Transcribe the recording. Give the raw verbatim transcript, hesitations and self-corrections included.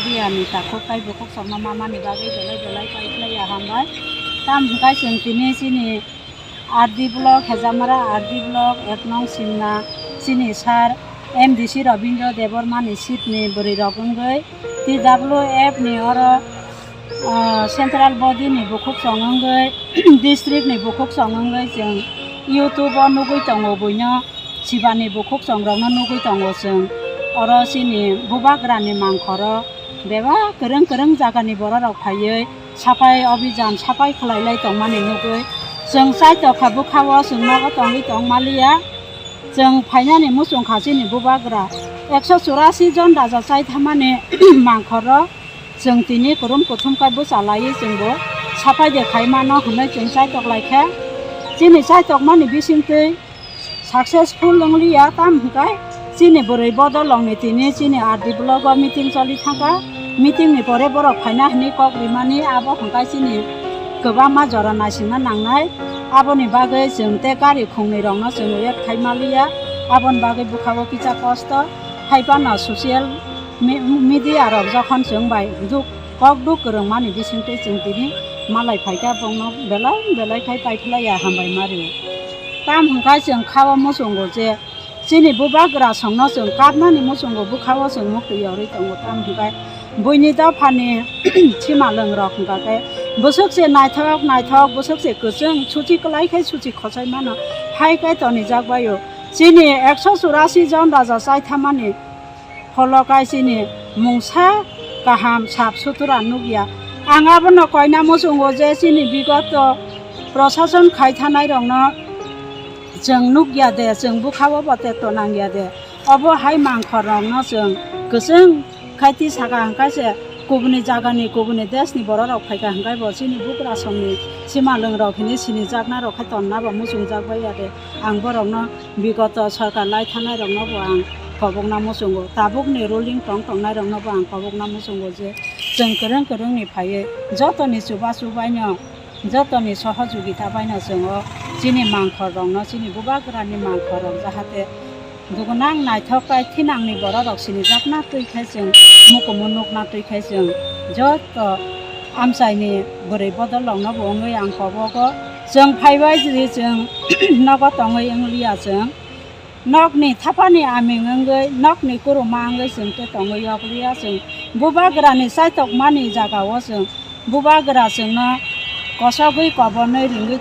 Media ni takhuk tei bukhuk chwngno mamani bagwi belai belai pai khlaiya hambai. Tam hwnkhe chwng tini chini R D block, Hejamara R D block, ek nong Simna, chini sir M D C Robindra Debbarma ni seat ni bwrwi rok wngwi T W F ni oro, ah, central body ni bukhuk chwng wngwi, district ni bukhuk chwng wngwi chwng YouTube o nugwi tongo buino. Sibani bukhuk chongrokno nugwi tongo chwng. Oro chini bubagrani mangkhoro bebak kwrwng kwrwng jagani bororok phaiwi saphai obijan saphai khlailai tongmani nugwi chwng chaitokha bwkhao chwng nogo tongwi tongmaliya. Chwng phainani muchungkha chini bubagra ekso churasi jon raja chaithamani mangkhoro chwng tini kwrwng kuthum khe bwchalaiwi chwngbo saphai de khaimano hwnwi chwng chaitok laikha. Chini chaitokmani bisingtwi successful wngliya, tam hwnkhe chini bwrwi bodol rokni tini chini R D block o meeting choli thangkha. Meeting ni pore borok phaina hwnwi kok rimani, abo hwnkhe chini kwbangma jora naisingna nangnai. Aboni bagwi chwng tei gari khungnwi rokno chwng wait khaimaliya. Aboni bagwi bwkhao kisa kosto. Haiphano social mi-, media rok jokhon chwng bai duk, kok duk kwrwngmani bisingtwi chwng tini malai phaikha, bongno belai belai khai paiphlaiya hambai mario. Tam hwnkhe chwng khao muchungo je chini bubagra songno chwng kapnani muchungo bwkhao chwng muktwi yorwi tongo. Tam hwnkhe buini dophani simalwng rok hwnkha khe bwswk se naithok naithok, bwswk se kwchwng, suchi kwlai khai suchi khochai mano, hai khai tonijak baio. Chini ekso churasi jon raja chaithamani pholo kai chini mungsa kaham sap sutura nukya. Ang abono koina muchungo je chini bigoto prosason khai thanai rokno chwng nukya de, chwng bwkhao bo tekto nangya de. Obo hai mangkhor rokno chwng kwchwng khai ti saka hwnkhe se kubuni jagani, kubuni deshni borok rok phaikha hwnkhe bo chini bugra songni simalwng rok hinwi sinijakna rok khai tonna bo muchungjak baiya de. Ang borokno bigoto sorkar lai thanai rokno bo ang kobokna muchungo, tabukni ruling tong tongnai rokno bo ang kobokna muchungo je chwng kwrwng kwrwngni phaiwi jotoni chubachu baino, jotoni sohojogita baino chwng o chini mangkhor rokno, chini bubagrani mangkhor rok jahate dugunang naithok tei thinangni borok rok sinijakna twi khe chwng mukumu nukna twi khe chwng joto amchaini bwrwi bodol rokno bo wngwi ang kobogo. Chwng phaibai jili chwng nogo tongwi wngliya chwng. Nokni thapani aming wngwi, nokni kuruma wngwi chwng tei tongwi yokliya chwng. Bubagrani chaitokmani jagao chwng bubagra chwngno kosogwi kobonwi ringwi